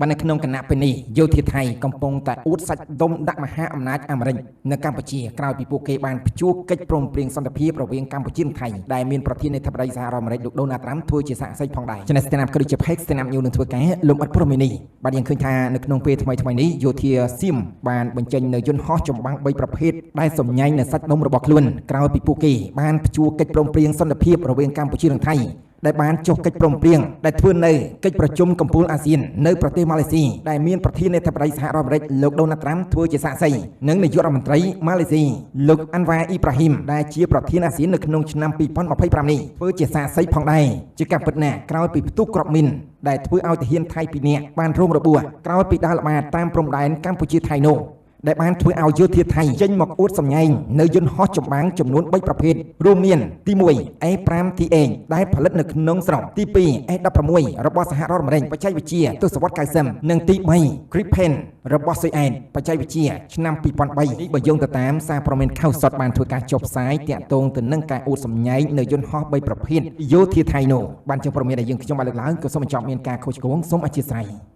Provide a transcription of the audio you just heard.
បាទនៅក្នុងគណៈពេលនេះយោធាថៃកំពុងតែអួតសាច់ដុំដាក់មហាអំណាចអាមេរិកនៅកម្ពុជាក្រោយពីពួកគេបានព្យួរកិច្ចព្រមព្រៀងសន្តិភាពរវាងកម្ពុជានិងថៃដែលមានប្រធានាធិបតីសហរដ្ឋអាមេរិកលោកដូណាល់ត្រាំធ្វើជាសាក្សីផងដែរចំណែកស្ថានភាពគឺជាផេកស្ថានភាពនឹងធ្វើការលំអិតព័ត៌មាននេះបាទយើងឃើញថានៅក្នុងពេលថ្មីថ្មីនេះយោធាសៀមបានបញ្ចេញនៅយន្តហោះចម្បាំង3ប្រភេទដែលសម្ញែងនៅសាច់ដុំរបស់ខ្លួនក្រោយពីពួកគេបានព្យួរកិច្ចព្រមព្រៀងសន្តិភាពរវាងកម្ពុជានិងថៃដែលបានចុះកិច្ចព្រមព្រៀងដែលធ្វើនៅកិច្ចប្រជុំកំពូលអាស៊ាននៅប្រទេសម៉ាឡេស៊ីដែលមានប្រធានាធិបតីសហរដ្ឋអាមេរិកលោកដូណាល់ត្រាំធ្វើជាសាក្សីនិងនាយករដ្ឋមន្ត្រីម៉ាឡេស៊ីលោកអាន់វ៉ាអ៊ីប្រាហ៊ីមដែលជាប្រធានអាស៊ាននៅក្នុងឆ្នាំ2025នេះធ្វើជាសាក្សីផងដែរជាការពិតណាស់ក្រោយពីផ្ទុះគ្រាប់មីនដែលធ្វើឲ្យទាហានថៃពីរនាក់បានរងរបួសក្រោយពីដើរល្បាតតាមព្រំដែនកម្ពុជាថៃនោះដែលបានធ្វើឲ្យយោធាថៃចេញមកអួតសម្ញែងនៅយន្តហោះចម្បាំងចំនួន3ប្រភេទរួមមានទី1 A5TH ដែលផលិតនៅក្នុងស្រុកទី2 A16 របស់សហរដ្ឋអាមេរិកបច្ចេកវិទ្យាទសវត្ស90និងទី3 Gripen របស់ស៊ុយអែតបច្ចេកវិទ្យាឆ្នាំ2003នេះបើយោងទៅតាមសារព័ត៌មានខៅសុតបានធ្វើការចុះផ្សាយតាក់ទងទៅនឹងការអួតសម្ញែងនៅយន្តហោះ3ប្រភេទយោធាថៃនោះបានជាងព័ត៌មានដែលយើងខ្ញុំបានលើកឡើងក៏សូមបញ្ចប់មានការខុសឆ្គងសូមអធិស្ឋាន។